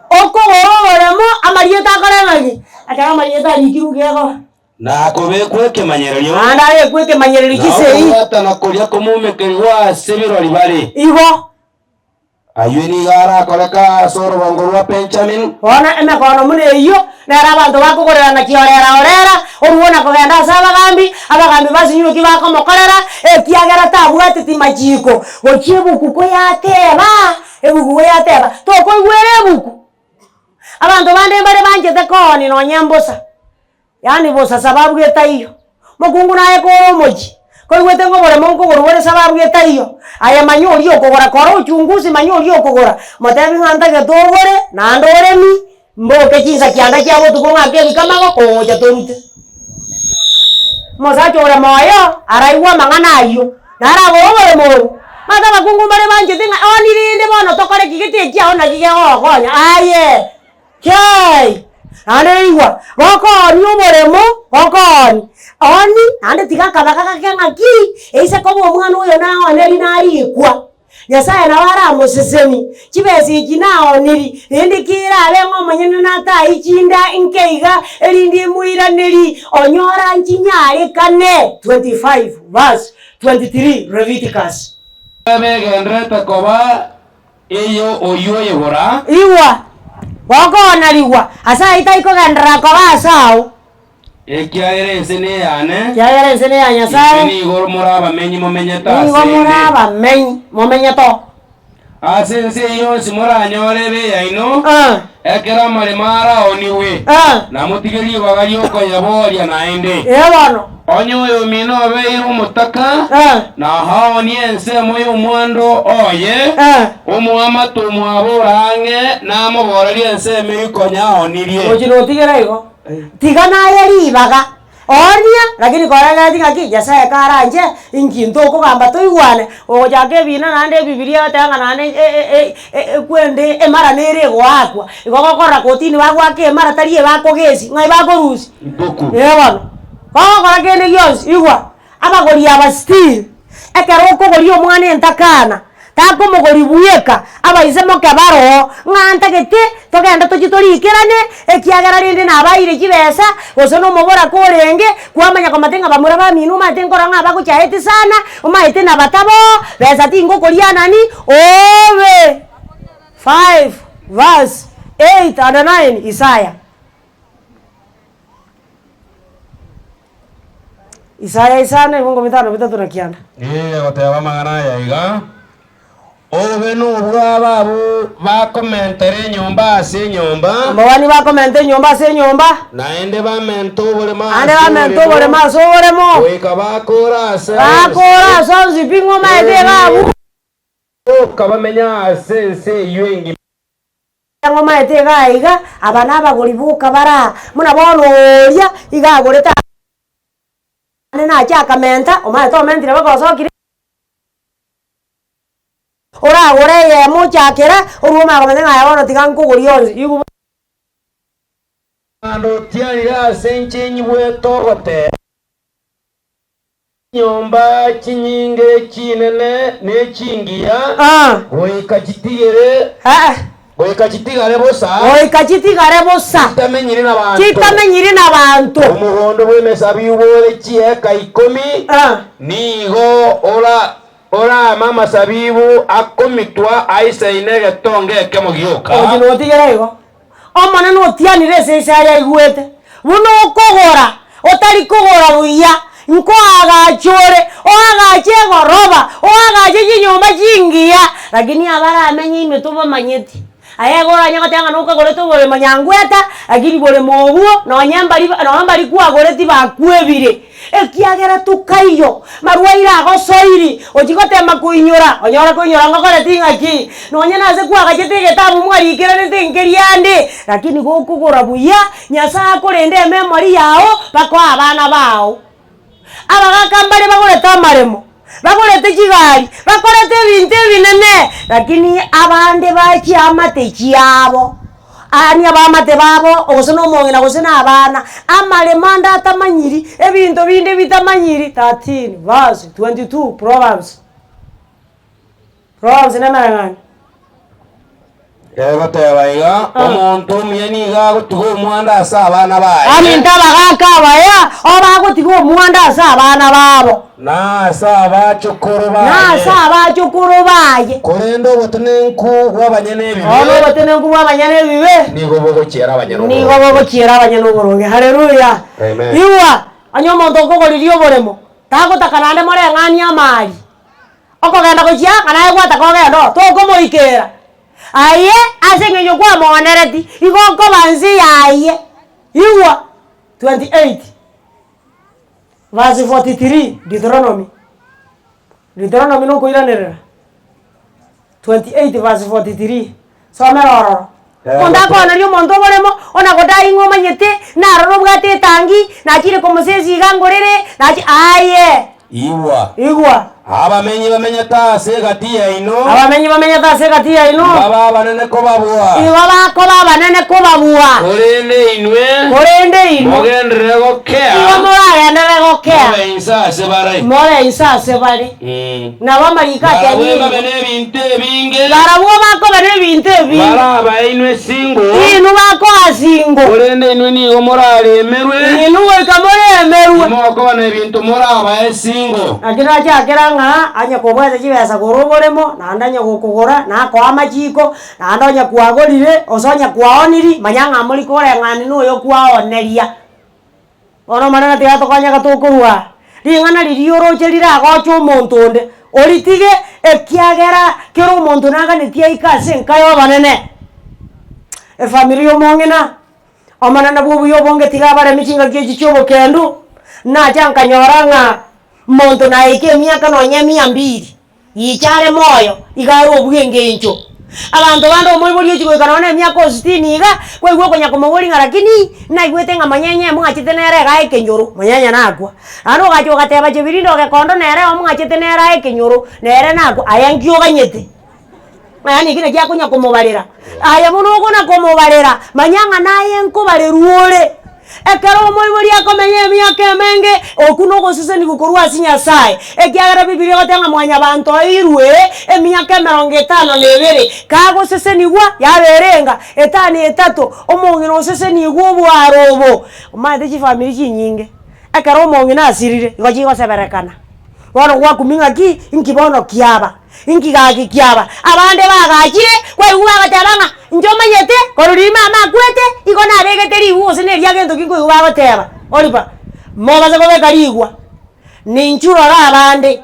Okogora oboremo, amarieta akore ng'aki? Ekero amarieta arikirwe gekoba. Na kobekwa ekemanyererio. Naende abekwe ekemanyererio Na chisegi. okobwatana koria komomekerigwa ase birori bare. Igo. Ayio nigo arakoreke ase orogongo rwa Benjamini. Bono emekono buna eyio nere abanto bakogorerana kiorera orera, orue na kogenda ase abagambi, abagambi basinyirwe ki bakomokorera, ekiagera tabwateti machiko gochia ebuku koyateba. Ebuku goyateba, Tokoigwera ebuku? Abanto bande mbare banchete kooni nonya mbosa, yaani bosa sababu etaiyo. Mokungu naye kore omochie, koigwete ng'a oboremo nkogorwa bore sababu etaiyo, aye manya oria okogora, kora uchunguzi manya oria okogora, motebi ng'a ntagete ogore, naende oremi, mboke chinsa kianda chia botuko ng'ake ebika amagoko ogocha torute. Omosacha ore moyo, araigwe amang'ana ayio, naragore oboremo obwo. Omanyete abakungu mbare banchete ng'a oni rende bono tokore ki gete ekiao naki kegogokonya aye kei. Naende igwa, gokoonia oboremo, gokoonia, oni naende tiga akabaka gake ng'aki, eise koba omwana oyo naoneria narikwa. Nyasae nabo aramoseseni, chibesa echi naoniri, rende kerabe ng'a omonyene natai chinda inke iga, erinde emoiraneri, onyora nchinyarekane. 25 verse 23 Leviticus. Begendererete koba eyo oyio oyegora. Igwa, gokoonarigwa, ase ayio tari kogenderera koba ase ao. Ekiagera ense neyane. Ekiagera ense neya Nyasae. Inwe nigo more abamenyi momenyete ase Nigo more ende. abamenyi momenyete oo. Ase ense eyio yonsi moranyore ebe eyaino, ekero amaremo araonigwe, na motige ribaga ri'okoyeboria naende. Ee bono. Onye oyomino obeire omotaka, na aoonie ensemo y'omwando oye, omoamate omwabo ore ang'e namoborerie ensemo eyio konya aonirie. Gochia notigera igo. Tiga naye ribaga, oonia, lakini korengeretie ng'aki Nyasaye karanche, inki ntokogamba toigwane, ogochaka ebina naende ebibiria ogoteba ng'a naende ekwende emara nere egoakwa, igo gokorora kotini bagoaka emara tari ebakogesi, ng'ai bakorusia? Ee bono, kogokora kende gionsi, igwa, abagori aba still, ekero okogoria omwana entakana, takomogori bweka, abaibori. abaise moke baroo, ng'a ntagete togende tochie torikerane, ekiagera rende nabaeire chibesa, gose na omoboraka orenge, kwamanya komate ng'a bamura bamino omanyete nkorora ng'a bagochaeti sana, omanyete nabataboo, besa tingokorianani, obe! 5 verse 8 and 9 Isaya. Isaya isano ebungo bitano bitato na kianda. Ee, goteba amang'ana aya iga, Obobe nobwabo abwo bakomentera enyomba ase enyomba. Ababani bakomenta enyomba ase enyomba. Naende bamente oboremo ase Naende bamente oboremo ase oboremo. Goika bakoora ase onsi. Bakoora ase onsi pi ng'o omaete iga abwo. Boka bamenye ase ense eyio engima. Ng'o omaete iga aiga, aba nabagori boka bare aa, buna bono oria iga agorete ane nache akamenta, omaete omentire mpaka osokire. Oragore eyemo ochakera, orue omanye komanya ng'a aye bono tiga nkogoria onsi, igo. Naende otianire ase inche nyigwete ogoteba. Chinyomba chinyinge chinene ne chingiya, goika chitigere, goika chitigare bosa. Goika chitigare bosa. Chitamenyiri nabanto. Chitamenyiri nabanto. Omogondo bw'emesabibu ore chieka ikomi, nigo ora orame amasabibu akomitwa aisaine egetonga ekemo gioka. Ochi notigere igo. Omonene otianire ase Isaya aigwete, buna okogora otari kogora buya, nkoagacha ore, oagache egoroba, oagache chinyomba chingiya, lakini abaramenye ime tobamanyeti. Aye igo oranye goteba ng'a nokagorete oboremo nyangweta, lakini boremo obwo nonye mbari nonye mbari kwagoreti bakwebire. Ekiagera tokaiyo, marwaire agosoiri, ochia gotema koinyora, onyore koinyora ngokoreti ng'aki? Nonye nase kwagachete egetabu mwarikeranete nkeriande, lakini gokogora buya, Nyasae akorende ememory yao, bakoe abana bao. Abagaka mbare bagorete amaremo, bagorete chigari, bakorete ebinto ebinene, lakini abande ba chiamate chiabo. Aria abaamate babo, gose na omong'ina gose na abana, amaremo ande atamanyiri, ebinto binde bitamanyiri, 13 verse 22 Proverbs. Proverbs nemereng'anio. Egoteba iga, Omonto omuya nigo agotiga omwando ase abana baye. Aminto abagaaka abaya, obagotiga omwando ase abana babo. Na ase abachokoro baye. Na ase abachokoro baye. Korende obotenenku bw'abanyene ebibe. Bono obotenenku bw'abanyene ebibe. Nigo bogochiera abanyene oboronge. Nigo bogochiera abanyene oboronge. Haleluya! Amen. Igwa, onye omonto okogoririe oboremo, tagotaka naende moreng'anie amari. Okogenda gochia aa, naye gwataka ogende oo, tokomoikera. Aye ase eng'encho kwamoonereti, igo okoba nse yaye. Igwa, 28. Verse 43, Deuteronomy. Deuteronomy nokoiranerera. 28 verse 43. Somera ororo. Omonto akooneria omonto oboremo, ona godai ng'a omanyete, naroro obwate etangi, nachire komosesi iga ngorere, nachi aye! Igwa. Igwa. Abamenyi bamenyete ase egati yaino. Abamenyi bamenyete ase egati yaino. Mbabe abanene kobabua. Igo bakoba abanene kobabua. Korende inwe. Korende inwe. Mogenderere gokea. Igo moragenderere gokea. Mobe inse ase bare. Mobe inse ase bare. Nabo amariko Barabwo atebire babe igo. nebinto ebinge. Barabwo bakoba nebinto ebinge. Barabae inwe singo. Inwe bakoa singo. Korende inwe nigo moraremerwe. Inwe goika moremerwe. Timokoba nebinto morabae singo. Naki nachakera ng'a onye kobwate chibesa korwa oboremo, naende onye gokogora, nakoa amachiko, naende onye kwagorire, gose onye kwaoniri, manya ng'a mori koreng'ani na oyo kwaoneria. Bono Omonene tiga atokonyeke tokorwa aa, ring'ana riria oroche riragoche omonto onde, oritige, ekiagera kera omonto naganetie aike ase enka y'obonene. Efamiri ya omong'ina. Omonene bw'obuya obonge tiga abaremi chingaki echi chi'obokendu, nacha nkanyora ng'a monto naika emiaka nonya emia mbiri, gicha are moyo, iga are obw'engencho. Abanto bande omoibori ochia goika nonya na emiaka o sitini iga, kwaigwa okonya komoboria ng'a lakini, naigwete ng'a monyenye mwachete nere igaa ekenyoro, monyenye nakwa. Naende ogacha ogateba chebirinde ogekondo nere omwachete nere aa ekenyoro, nere nakwa, aye nki oganyete? Yaani eki nakio akonya komobarera. Aye bono okona komobarera, manya ng'a naye nkobarerwa ore. Ekero omoibori akomenya emiaka emenge, okwo nogosesenigwa korwa ase Nyasae, ekiagera Bibilia egoteba ng'a mwanyabanto airwe emiaka emerongo etano na ebere, kagosesenigwa yabera enga etano etato, omong'ina osesenigwe obwaro obo. Omanyete chifamiri chinyinge, ekero omong'ina asirire, igo chigoseberekana. Bono gwakumia ng'aki, inki bono kiaba? Inki gaki kiaba? Abande bagachire, kwaigwa bagoteba ng'a inche omanyete, korwa riria mama akwete, igo nabegete rigwa gose na eria gento ki nkoigwa bagoteba, Oliver, mobase kobeka rigwa, ninchu rora abande.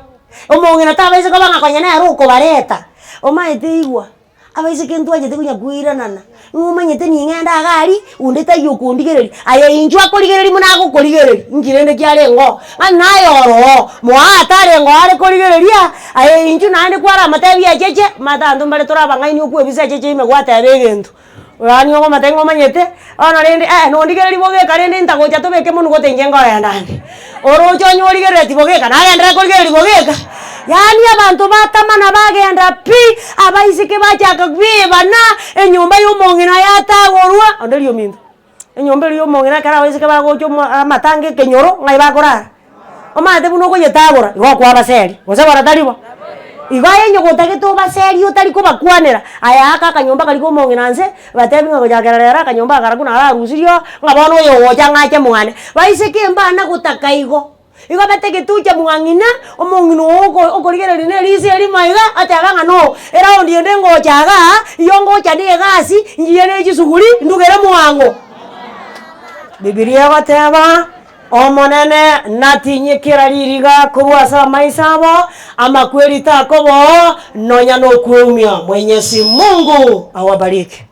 Omong'ina tabaisa koba ng'a konya nere okobareta, omanyete igwa. Abaiseke ntwanchete konya koiranana, ng'a omanyete ning'ende iga aria, onde taiyo okondigereria. Aye inchuo akorigereria buna agokorigereria, inki rende kiarenge oo? Ng'a naye oro oo, moa atarenge oo are korigereria, aye inchuo naende kwaramotebi echeche, omanyete abanto mbare tore abang'aini okwebisa echeche ime gwateba egento, yaani okomotebia ng'a omanyete, bono rende eh nondigereria bogeka rende ntagocha tobeke monwe gote inche nkogenda ande. Oroche onye origereretie bogeka, nagenderere korigereria bogeka. Yaani abanto batamana bagenda pi, abaiseke bachaka bebana, enyomba ya omong'ina yatagorwa, onde riria ominto, enyomba eria ya omong'ina ekero abaiseke bagocha omo amatanga ekenyoro, ng'ai bakorara? Omanyete buna okoyetagora, igo okwabaseri, gose bono tari bo? Igo aye onye gotagete obaserie otari kobakwanera, aye aka akanyomba karia ka omong'ina nse, batebi ng'a gochakera rero akanyomba aka karakwo nararusirie oo, ng'a bono oyo ogocha ng'ache mwane. Baiseke mbana gotaka igo, igo batagete ocha mwa ng'ina, omong'ina oo oko okorigereria na eriso erimo iga, oteba ng'a no, eraundi ende ngocha igaa, iyo ngocha na egasi, ngiye na chisuguri, ndugere mwang'o. Bibilia egoteba. Omonene natinyie kera ririga korwa ase amaiso abo, amakweri takoba oo, nonya nokweumia. Mwenyezi Mungu awabariki.